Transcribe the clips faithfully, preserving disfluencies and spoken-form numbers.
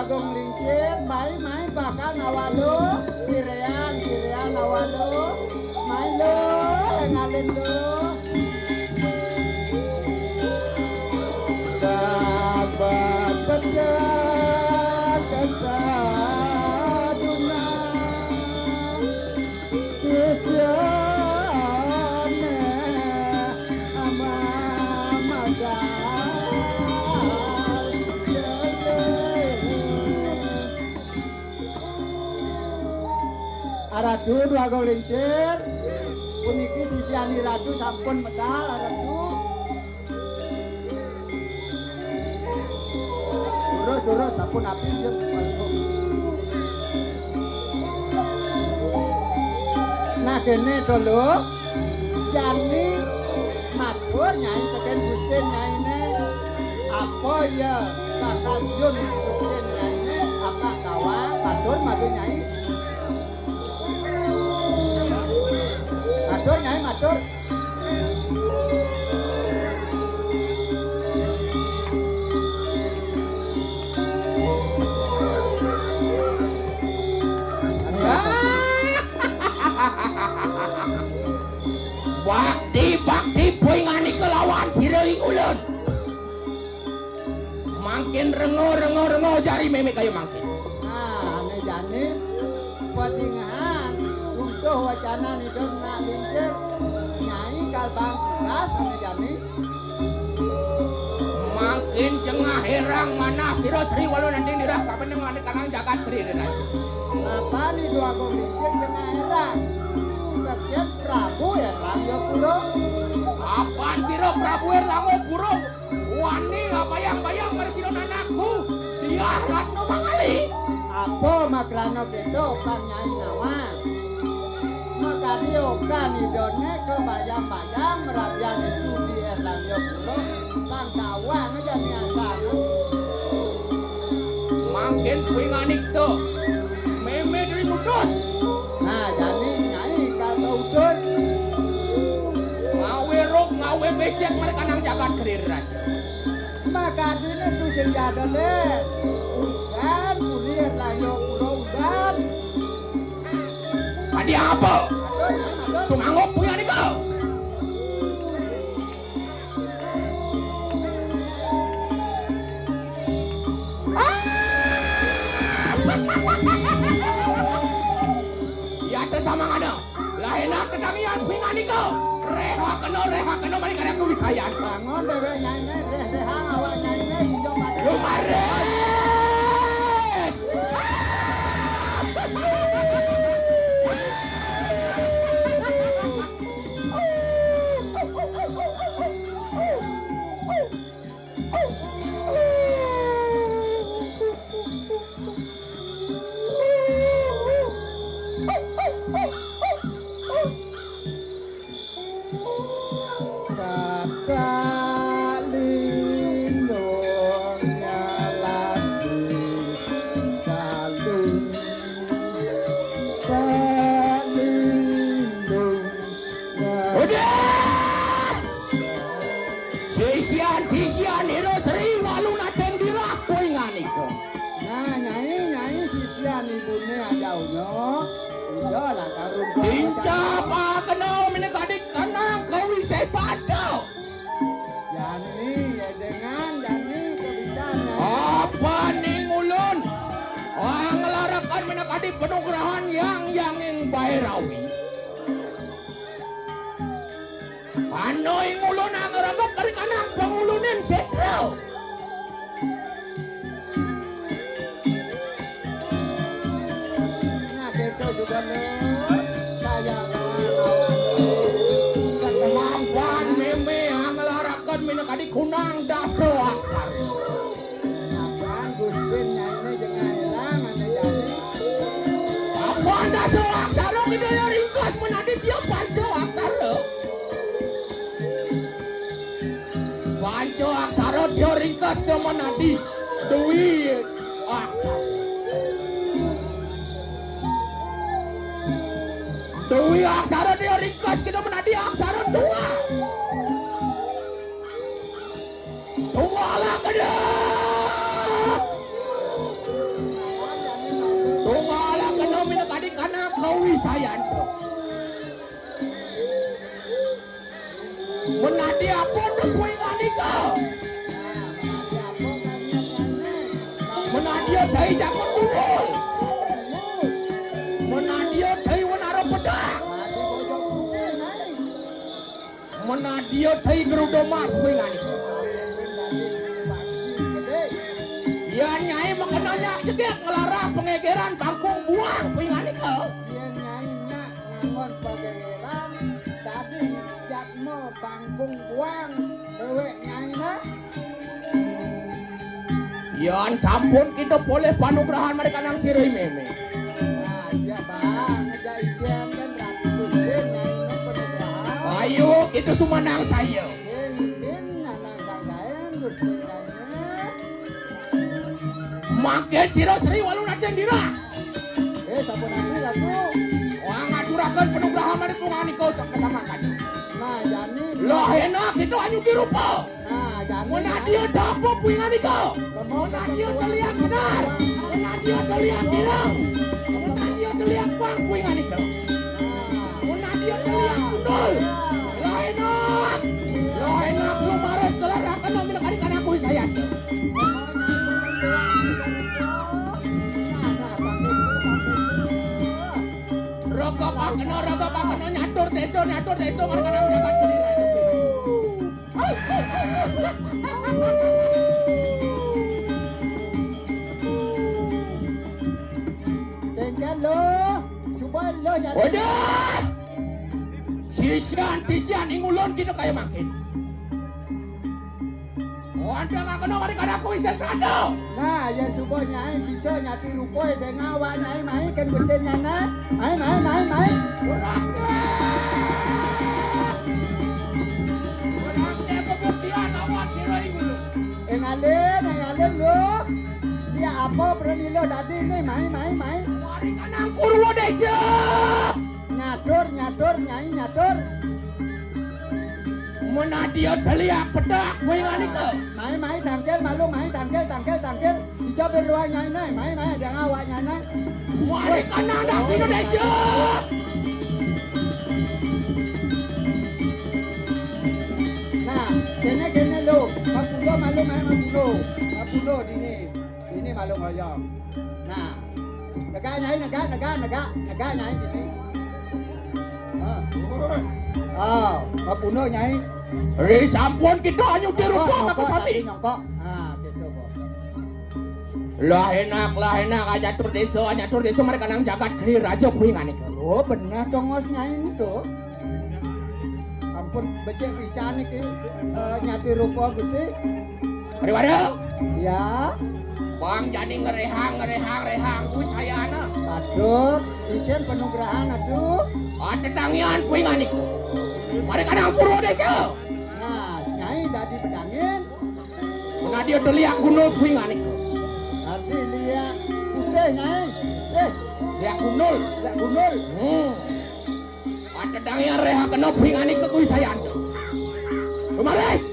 Agung Lincir, mai, mai, bakal nawa lo, kirean, kirean nawa lo, mai lo, ngalin lo. Sabat pedang kesaduna. Sisiane ama madal. Aratu Dwagung Lincir, puniki sisian Iratu sampun medal, Aratu. Durus, durus, sampun api, yuk. Nah, kene to, Lho. Jani matur Nyai teken Gustin Nyaine. Apa ya bakal jun Gustin Nyaine? Apa kawa matur matur Nyai? Matur, Nyai, matur. Bakti, bakti, poinganika lawan sira ing ulun. Mangkin rengo, rengo, rengo, jari meme kaya mangkin. Nah, ane jani padingehan runtuh wacanan Ida Menak Lincir, Nyai kalbang tugas ane jani. Mangkin jengah erang manah sira Sri Walu Nanding Dirah kabeneng ane kanang jagat Tri Raja. Apan Ida Agung Lincir jengah erang? Teken Prabu Erlangga Pura. Apan sira Prabu Erlangga Pura? Wani abayang-bayang marsira nanakku, Diah Ratna Mangali. Apa makrana keto pang Nyai nawang? Makadi okan idane kabayang-bayang marabian itu di Erlangga Pura, pang tawang jani asana. Mangkin kuwi nganik to. Meme dri mutus. Nah, jani Nyai kata udut. Ngawe ruk, ngawe becek mereka nang jagat Kriran. Makadine tu sing jadone. Udan, kulir layo pura udan. Adi apa? Aduh, Nyai, aduh. Sumanggup punya nika. Yata samangana. Lah enak kedangian pinganika. Rehakena, rehakena, mari kada kuwisayan. Bangun dewek nyaine, reh-rehang awak nyaine, dinjo mati. Lumaris. Kakak lindung nyalaki kalung. Kak lindung. Udah! Sisian-sisian Ira Sri Walu Nating Dirah kuwi nganika. Nah, Nyai, Nyai, sisian ibune Ajaunya. Udah lah, karung. Dincapakena minangka adik kanang kawisesada. Jani, ya dengan, jani, kebicaraan. Apaning ulun? Anglarakan minangka adik panugrahan Yang Yanging Bairawi. Ana ing ulun angregep dari kanang pangulunin setra. Nah, gitu juga, Nur. Saya kawan-kawan. Kemampuan meme anglaraken minangka dikunang dasa aksara. Apaan Gustin nyaine jeng aerang ane jani? Apaan dasa aksara kita ya ringkas menadi dia panca aksara? Panca aksara dia ringkas dia menadi dwi aksara. Dwi aksara dia ringkas kita menadi aksara dua. Tuwala kedhe. Menadi apa to kuwi nganika? Menadi dai jagat kumpul. Menadi dai wanara pedak. Menadi dai geruda mas kuwi nganika. Yan Nyai makena nyak jegek ngelarang pengegeran bangkung buang kuwi nganika. Yen Nyai nyak ngangon pengegeran, dadi jadma bangkung buang dewek Nyai nah. Yan sampun kita polih panugrahan mari kanang sira meme. Nah, iya, Bang. Ngejak ijen kan berarti Gusti Nyai nah panugrahan. Ayo, kita sumanang saya. Sing bin nyanang sangsaen Gusti Nyai nah. Mangkin sira Sri Walu Raden Dira. Eh, sampun ati, Ratu. Wah, ngaturaken panugrahan maring punganika sak kesamangan. Nah, jani. Lah, enak itu anyuti rupa. Nah, jani. Menadia dapo kuwi nganika. Menadia teliak benar. Menadia teliak ireng. Menadia teliak pang kuwi nganika. Nah. Menadia teliak gundul. Lah, enak. Lah, enak lu mares kelar akan nomor kali kan aku saya. Raga pakena, raga pakena, nyatur desa, nyatur desa, marang jagat geni raja. Tengkel lo, coba lo nyari. Waduh! Sisian, sisian, ingulun kita kaya makin. Wanda kakeno mari kadaku wis sesado. Nah, yen suba Nyai bisa nyati rupa dengah awak Nyai mai ken becik nyana. Mai, mai, mai, mai. Ora ke. Ora ke pembuktian awak sira iku lho. Ing alin, ing alin lho. Dia apa pranila dadi ne? Mai, mai, mai. Mari kanang Purwa Desa. Nyatur, nyatur, Nyai, nyatur. Menadia teliak pedak kuwi nganika. Mai, mai, tangkil malu, mai, tangkil, tangkil, tangkil. Ija beruang Nyai nai, mai, mai, ada ngawak Nyai nai. Mari kanang das Indonesia. Nah, kene, kene lo, mapulo malu, mai, mapulo. Mapulo dini. Ini malu ngoyong. Nah. Negak, Nyai, negak, negak, negak. Negak, Nyai, gini. Ah. Ah, mapuno, Nyai. Eh, sampun kita hanya di rumah maka sami. Nyongkok. Ah, gitu, kok. Lah enak, lah enak, anyatur desa, anyatur desa, mereka nang jagat geni raja kuwi nganika. Oh, bener, tongos Nyai ini, tuh. Ampun, becik pisan iki, eh, nyati rupa, Gusti. Mari, mari. Ya. Bang jani ngerehang, ngerehang, rehang kuwi sayana. Aduh, ijen penugrahan, aduh. Ah, tetangian kuwi nganika. Mari kadang Purwa Desa. Nah, Nyai dadi pedangin. Menadia teliak gunul kuwi nganika. Dadi liak putih, Nyai. Eh, liak gunul, liak gunul. Hmm. Padedang ya reha kena bingani kekuwi sayan. Kemaris.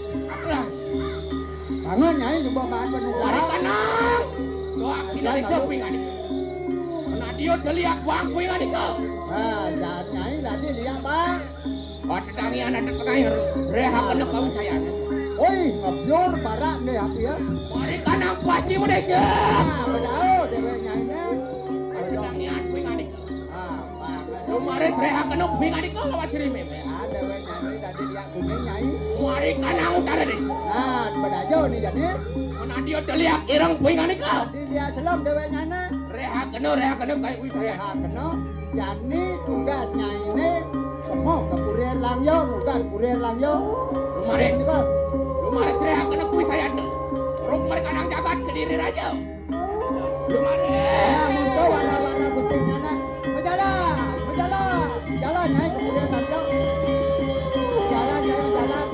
Bangun, Nyai, coba makan penuh. Lari tenang. Doa sini bisa bingani. Kena dia deliak bang bingani ke. Nah, jangan Nyai lagi lihat, Bang. Padedang ya anak tengah ya reha kena kau sayan. Oi, ngebyur barak nih aku ya. Mari kanang pasti Malaysia. Nah, berjauh dewek Nyai nih. Padedang ya bingani. Ah, Lumaris reha kena bingani kau lawan siri meme. Ah, dewek Nyai dadi liak kuning, Nyai. Mari kanang utara desa. Nah, bedajo nih jadi. Mana dia deliak ireng bingani kau. Di liak selom dewek Nyai. Reha kena, reha kena kai wisaya. Reha kena. Jani tugas Nyai ini kemo ke kurir langyo, bukan kurir langyo. Lumaris. Lumaris reha kena kuwi saya. Rok mereka nang jagat Kediri Raja. Nah, monggo warna-warna kucingnya, nah. Berjalan, berjalan. Jalan, Nyai, kemudian lanjut. Jalan, Nyai, berjalan.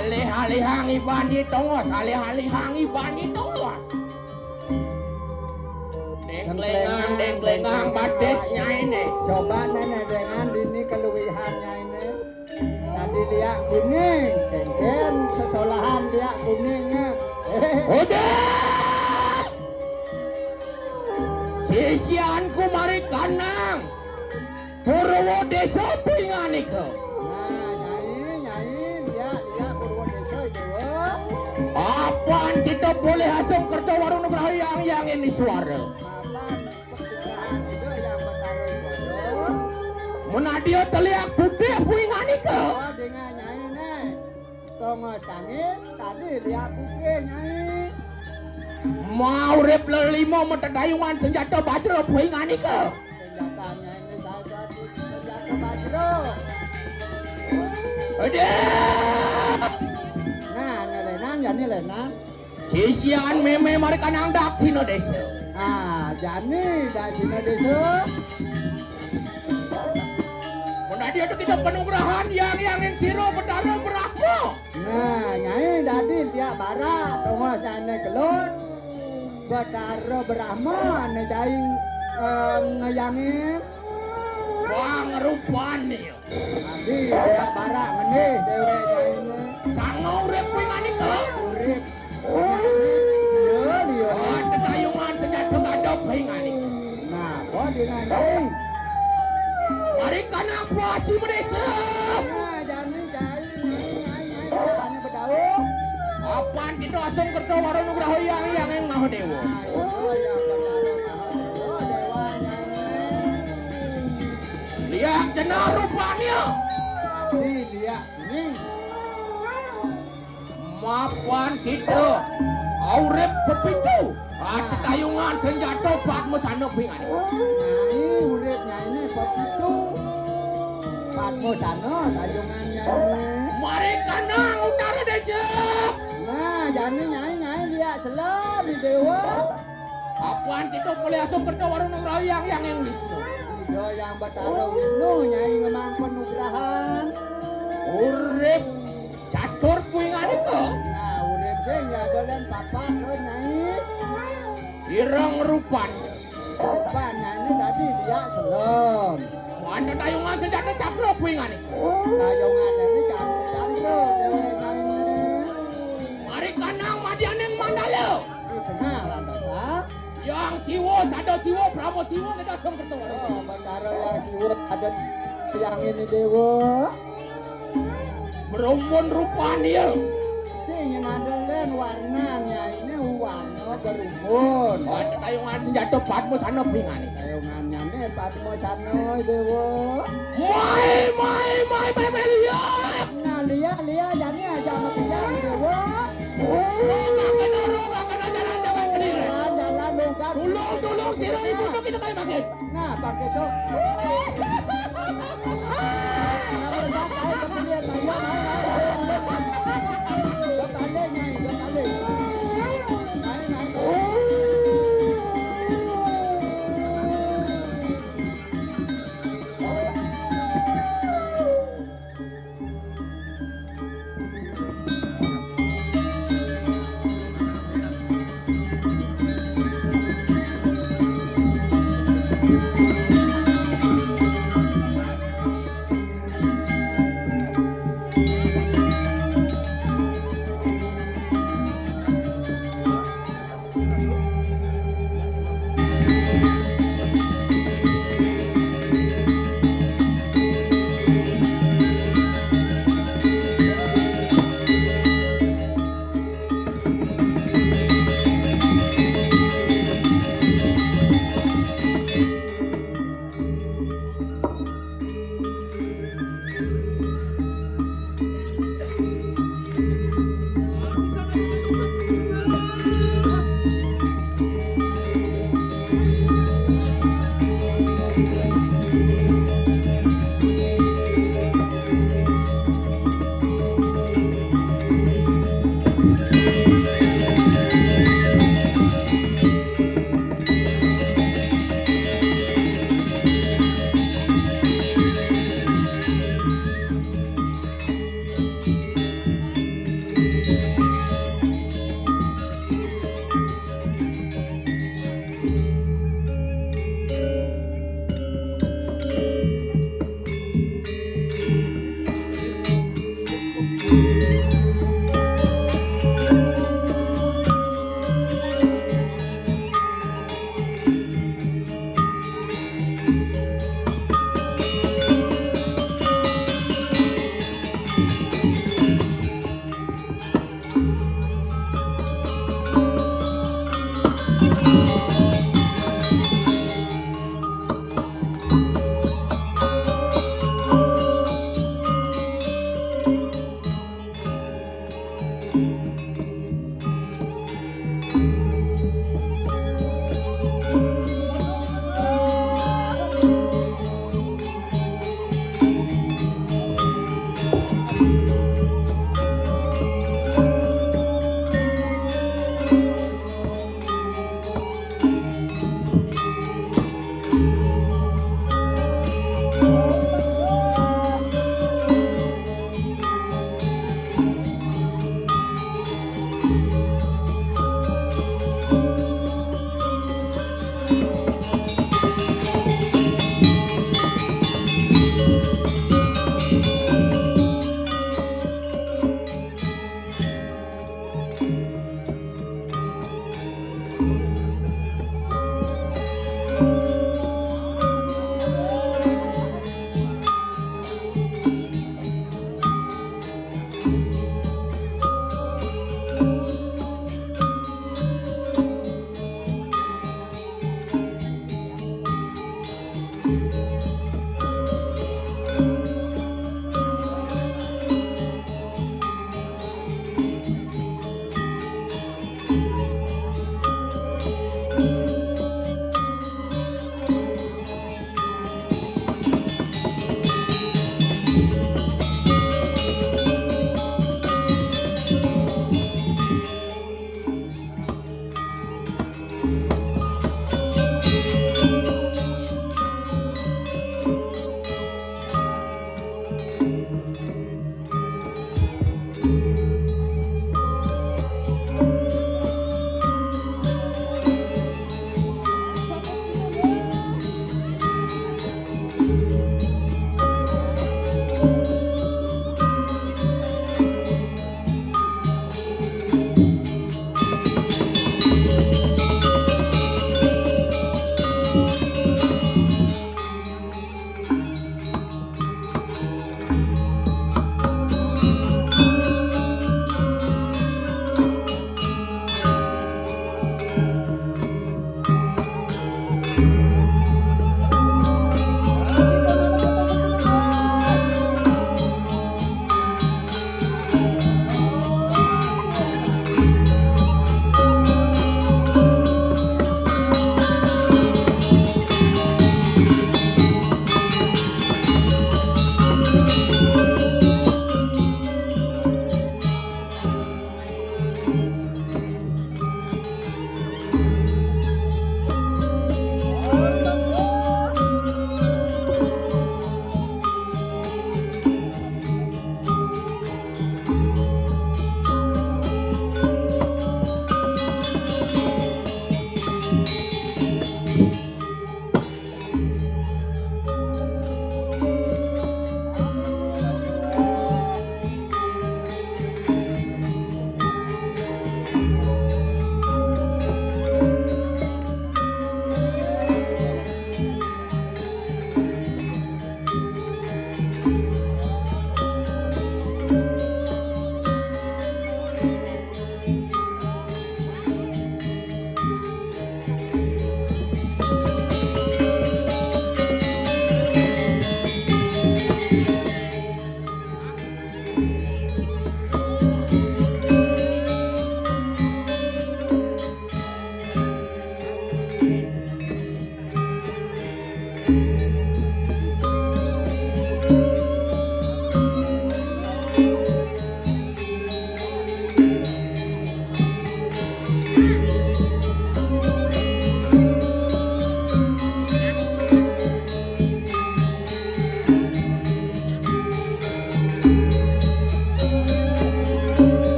Alih-alihang iban di tongos, alih-alihang iban di tongos. Dengklengang, dengklengang, batis Nyai ne. Coba nenek dengan dini keluwihan Nyai ne. Tadi liak kuning, kengken sesolahan liak kuningnya. Udah. Si Sisianku Marikanang. Purwa Désa pinganika. Nah, Nyai, Nyai, liak, liak Purwa Désa, Déwa. Apan kita polih asung kerta warung nugraha Hyang Hyang Iswara. Apan pertugahan Ida Hyang Batara Iswara. Menadia teliak putih pinganika. Oh, dengan Nyai, Nyai. Tongos kangin, tadi liak putih, Nyai. Maurip lelima matetayungan senjata bajra pinganika. Senjatane ini saya tuan senjata bajra. Aduh! Nah, ini lenang, jani lenang. Sisian mémé Marikanang Daksina Désa. Ah, jani Daksina Désa. Menadia kita penugrahan Hyang Hyangin Sira Betara Brahma. Nah, Nyai dadi tiak barak, tongos nyane kelun. Betara Brahma ane jaing, eh, ngeyangin. Pangrupan ya. Adi tiak barak ngenih dewek nyaine. Sanga urip kuwi nganika. Urip. Nyaine sia liya. Oh, tetayungan senjata gadap kuwi nganika. Nah, apa dengan Nyai? Mari kana puasi menesa. Nah, jani Nyai, Nyai, Nyai, Nyai, Nyai, Nyai, bedau. Apan kita asung kerta wara nugraha Hyang Hyang Mahadewa. Nah, itu yang pertama Mahadewa, Dewa, Nyai. Liak jenar rupanya. Di liak ini. Mapan kita urip pepitu. Ah, tetayungan senjata Padmasana pingan. Nyai urip nyaine pepitu. Padmasana tayungan nyaine. Mari kanang utara desa. Nah, jani Nyai, Nyai liak selem, Dewa. Apan kita polih asung kerta warung nugraha Hyang Hyang Wisnu. Ida Hyang Batara Wisnu, Nyai ngemang penugrahan. Urip catur kuwi nganika. Nah, urip sing ya dolen papat, Nyai. Ireng rupan. Rupan, Nyai, ini tadi liak selem. Wanda tayungan senjata cakra kuwi nganika. Tayungan ini cakra, cakra, Dewa Nyai. Mari kanang madyaning mandala. Di tengah lantasan. Yang Siwa, sada Siwa, Brahma Siwa, kita asung kerta. Oh, Batara yang Siwa, ada yang ini Dewa. Berumbun rupanya. Sing ngadelen warnanya ini warna berumbun. Oh, tayungan senjata Padmasana pingani. Tayungannya nih Padmasana, Dewa. Mai, mai, mai, mai, mai, liak. Nah, liak, liak, jani aja sama kita, Dewa. Roga kena, roga kena, jalan, jalan, kediri. Jalan, jalan, roga. Tulung, tulung, sira ibu tu kita kayak makin. Nah, pakai tu. Nah, berempat kali kita lihat, ayo, ayo, ayo. Dua kali, Nyai, dua kali. Naik, naik, naik.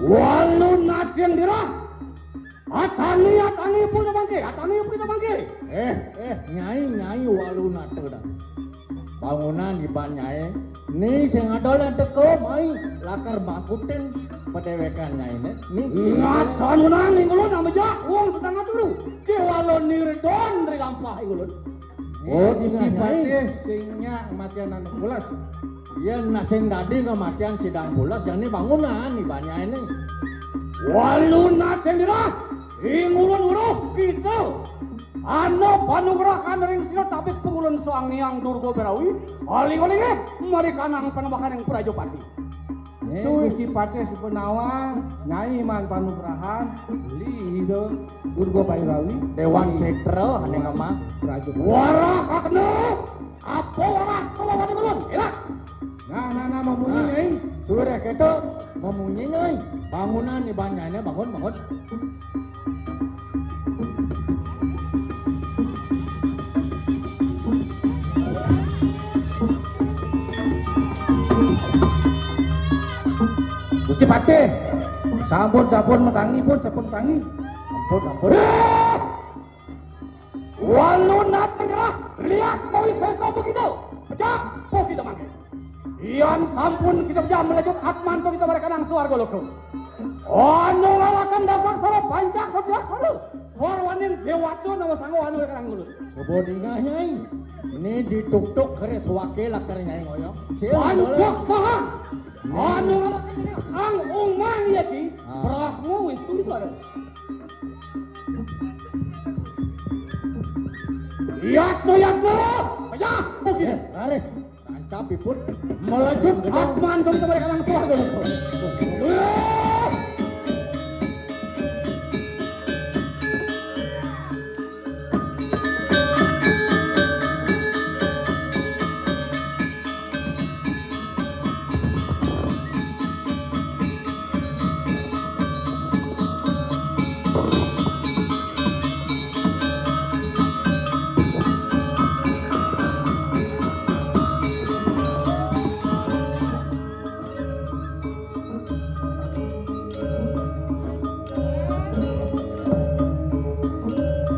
Walu nating dirah. Atangi, atangi pun mangke, atangi pun mangke. Eh, eh, Nyai, Nyai, walu nata dah. Bangunan iban Nyai. Ni sing ada lah teka mai lakar makutin padéwékan Nyai né. Ni sing ada lah. Ngatan unang ning ulun amejah wong sedang aturu. Kéwala niridon ri lampah ing ulun. Oh, Gusti Patih sing nyak matian anu pules. Iya, nah sing dadi ngamatian sidang pules, jani bangunan iban Nyai né. Walu nating dirah, ing ulun weruh kita. Ana panugrahan ring sira tabik pangulun Sang Hyang Durga Bérawi, ali-ali nggih, marikanang panembahan ing Prajapati. Ning Gusti Patih sapunawa, Nyai maan panugrahan, beli Ida Durga Bérawi. Déwan Sétra, ané ngema. Prajapati. Warah kakena, apa warah kalawan ulun? Énak. Nah, nah, nah, mamunyi, Nyai. Suwir kéto, mamunyi, Nyai. Bangunan iban Nyai né, bangun, bangun. Gusti Patih, sampun, sampun matangi pun, sampun tangi. Ampun, ampun. Walu nating dirah, liak mawisésa begitu. Pejah, po kita mangke. Yan sampun kita pejah melejut atmanto kita marikanang swarga loka. Anu ngalakan dasar sara pancak satiak sara. Swarwaning déwata nama sanga anu ngalakan ngulun. Suba dingeh, Nyai. Né dituktuk keris wakil lakar Nyai ngoyong. Pancak saha? Anu ngalakan Nyai Ang Ungman yaki. Ah. Brahma Wisnu Iswara. Yatna, yatna. Pejah, bukit. Eh, raris. Tancap ipun. Melejut atmanto kita marikanang swarga loka.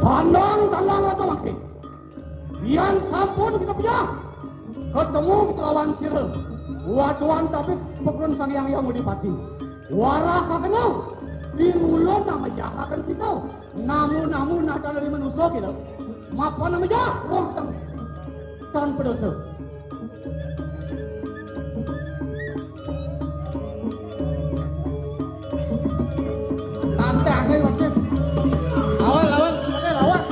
Tandang, tandang, atau makin. Yan sampun kita pejah. Ketemu kita lawan sira. Waduan tapi pekun Sang Hyang Hyang Udipati. Warah kakena. Di mulut nama jahakan kita. Namu-namu nah tanah di manusia kita. Mapa nama jah. Wong tang. Tan pedosa. Tante angin wajib. Lawan, lawan, semuanya lawan.